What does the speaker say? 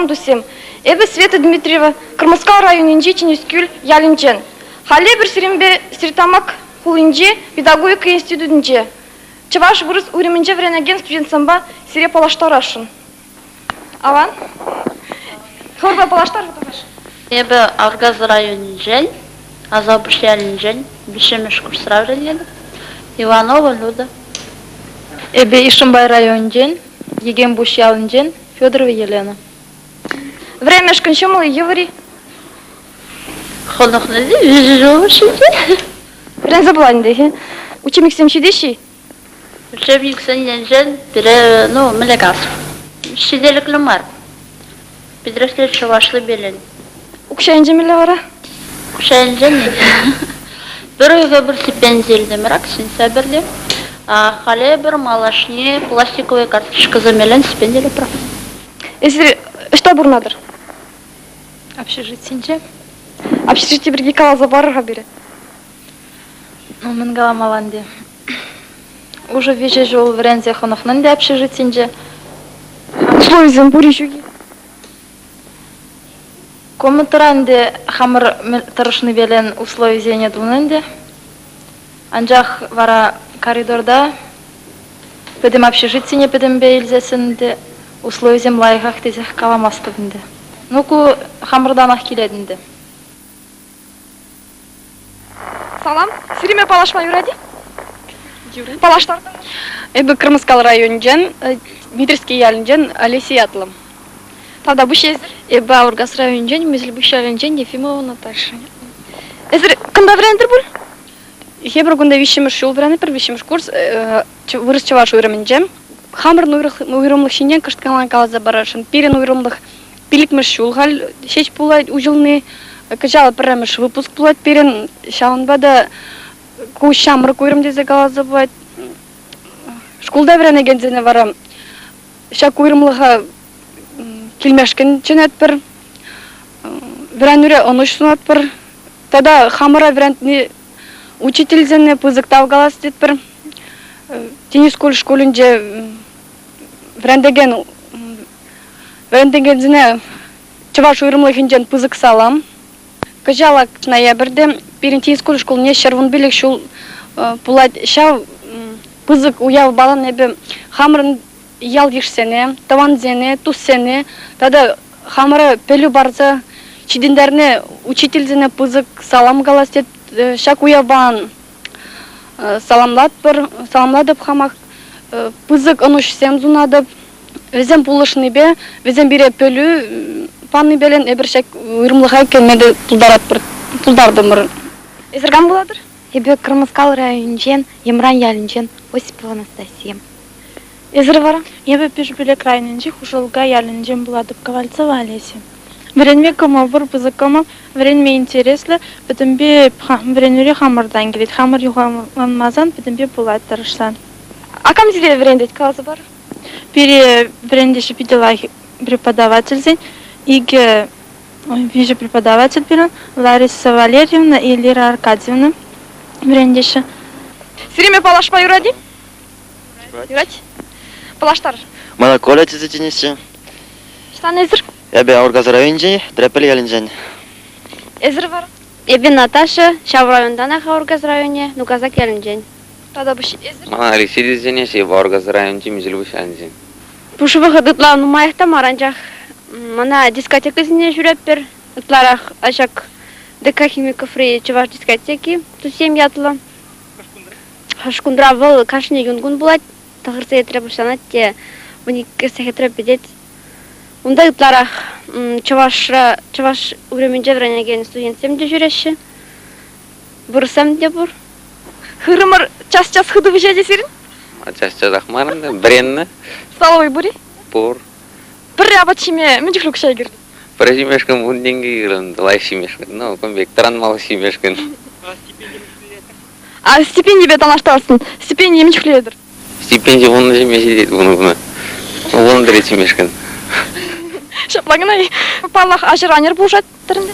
Салам, туссем! Эпӗ Света Дмитриева, Кӑрмӑскал районӗнчи Тинӗскӳл ялӗнчен. Халӗ эпир сирӗнпе Стерлитамак хулинчи педагогика институтӗнче чӑваш вырӑс уйрӑмӗнче вӗренекен студентсемпе сире паллаштарасшӑн. Аван? Хӑвӑрпа паллаштар-ха, Эпӗ Авгаз районӗнчен, Асапуҫ ялӗнчен виҫҫӗмӗш курсра вӗренетӗп. Иванова Люда. Эпӗ Ишимбай районӗнчен, Йӗкемпуҫ ялӗнчен Федорова Елена. Вӗренмешкӗн ҫӑмӑл-и, йывӑр-и? Хӑнӑхнӑ виҫӗ ҫул хушшинче. Вӗренсе пулать ӗнтӗ. Учебниксем ҫитеҫҫӗ-и? Учебниксен енчен пире, ну, мӗнле калас, ҫителӗклӗ мар. Пӗтӗрӗсле чӑвашли пелен. Укҫа енчен мӗнле вара? Укҫа енчен пӗр уйӑха пӗр стипенди илтӗмӗр ак сентябрьте. Халӗ эпир малашне пластиковый карточкӑсем илен стипенди илӗпӗр. Эсир ӑҫта пурӑнатӑр? Общежитинче. Общежити пирки каласа парӑр-ха пире. Ну, мӗн каламалла ӗнтӗ. Уже виҫӗ ҫул вӗренсе хӑнӑхнӑ ӗнтӗ общежитинче. Условисем пур-и ҫук-и? Комнатӑра ӗнтӗ хамӑр тӑрӑшнипелен условисене тунӑ ӗнтӗ. Анчах вара коридорта пӗтӗм общежитине пӗтӗмпе илсессӗн ӗнтӗ условисем лайӑхах тесех каламастӑп ӗнтӗ. Ну, ку хамӑртанах килет ӗнтӗ. Салам. Сирӗнпе паллашма юрать-и? Юрать. Паллаштартӑм. Эпӗ Кӑрмӑскал районӗнчен, Дмитрийский ялӗнчен Олеся ятлӑ. Тавтапуҫ эсир. Эпӗ Авӑркас районӗнчен, Меселпуҫ ялӗнчен Ефимова Наташа. Эсир кунта вӗрентӗр пуль? Эпир кунта виҫҫӗмӗш ҫул вӗренетпӗр, виҫҫӗмӗш курс вырӑс чӑваш уйрӑмӗнче. Хамӑрӑн уйрӑмлӑх ҫинчен кӑшт каласа парасшӑн. Пирӗн уйрӑмлӑх пиллӗкмӗш ҫул халь ҫеҫ пулать уҫӑлни. Кӑҫал пӗрремӗш выпуск пулать пирӗн. Ҫавӑнпа та ку ҫамрӑк уйрӑм тесе каласа пулать. Шкулта вӗренекенсене вара ҫак уйрӑмлӑха килмешкӗн чӗнетпӗр. Вӗренӳре ӑнӑҫ сунатпӑр. Тата хамӑра вӗрентни учительсене пысӑк тав калас тетпӗр. Тинӗскӳл шкулӗнче вӗрентекен Вӗрентекенсене чӑваш уйрӑмлӑхӗнчен пысӑк салам. Кӑҫал ак ноябрьте пирӗн Тинӗскӳл шкулне 115 ҫул пулать. Ҫав пысӑк уяв балан эпӗ хамӑрӑн ял-йышсене, тӑвансене, туссене тата хамӑра пӗлӳ парса ҫитӗнтернӗ учительсене пысӑк салам калас тет. Ҫак уявпа саламлатпӑр, саламлатӑп хамах. Пысӑк ӑнӑҫусем сунатӑп. Вӗсем пулӑшнипе, вӗсем пире пӗлӳ панипелен эпир ҫак уйрӑмлӑха кӗме те пултаратпӑр, пултартӑмӑр. Эсир кам пулатӑр? Эпӗ Кӑрмӑскал районӗнчен, Йӑмран ялӗнчен Осипова Анастасия. Эсир вара? Эпӗ Пишпӳлек районӗнчи Хушӑлка ялӗнчен пулатӑп, Ковальцева Олеся. Вӗренме кӑмӑл пур, пысӑк кӑмӑл. Вӗренме интереслӗ. Пӗтӗмпе вӗренӳре хамӑртан килет. Хамӑр юхланмасан пӗтӗмпе пулать тӑрӑшсан. А кам сире вӗрентет, каласа пар. Пире вӗрентеҫҫӗ питӗ лайӑх преподавательсен. Икӗ, виҫӗ преподаватель пирӗн. Лариса Валерьевна и Лира Аркадьевна вӗрентеҫҫӗ. Сирӗнпе паллашма юрать-и? Юрать. Паллаштар. Мана Коля тесе чӗнеҫҫӗ. Ӑҫтан эсир? Эпӗ Аургаз районӗнчен, Треппел ялӗнчен. Эсир вара? Эпӗ Наташа, ҫав районтанах Аургаз районӗ, Нукасак ялӗнчен. Тата эсир? Мана Алексей тесе Аургаз районӗнчи Миселпуҫ ялӗнчен. Пушӑ вӑхӑт ытла нумаях та мар, анчах мана дискотекӑсене ҫӳретпӗр. Ытларах ҫак ДК Химиковри чӑваш дискотеки Туссем ятлӑ. Хӑш кунра вӑл кашни юнкун пулать, тӑхӑр сехетре пуҫланать те 12 сехетре пӗтет. Унта ытларах чӑвашра чӑваш уйрӑмӗнче вӗренекен студентсем те ҫӳреҫҫӗ. Вырӑссем те пур. Хырӑмӑр час-час хытӑ вӗҫет-и сирӗн? Час-часах мар ӗнтӗ, вӗреннӗ. Столовӑй пур-и? Пур. Пӗрре апат ҫиме мӗн чухлӗ укҫа кирлӗ? Пӗрре ҫимешкӗн вун тенкӗ кирлӗ, лайӑх ҫимешкӗн. Ну, кун пек тӑранмалӑх ҫимешкӗн. А стипендипе танлаштарсан, стипендие мӗн чухлӗ илетӗр? Стипенди вуннӑ ҫиме ҫитет вунӑ. Вуннӑ тӗрет ҫимешкӗн. Ҫапла кӑна-и? Паллах, аҫӑр-аннӗр пулӑшать-тӗр ӗнтӗ.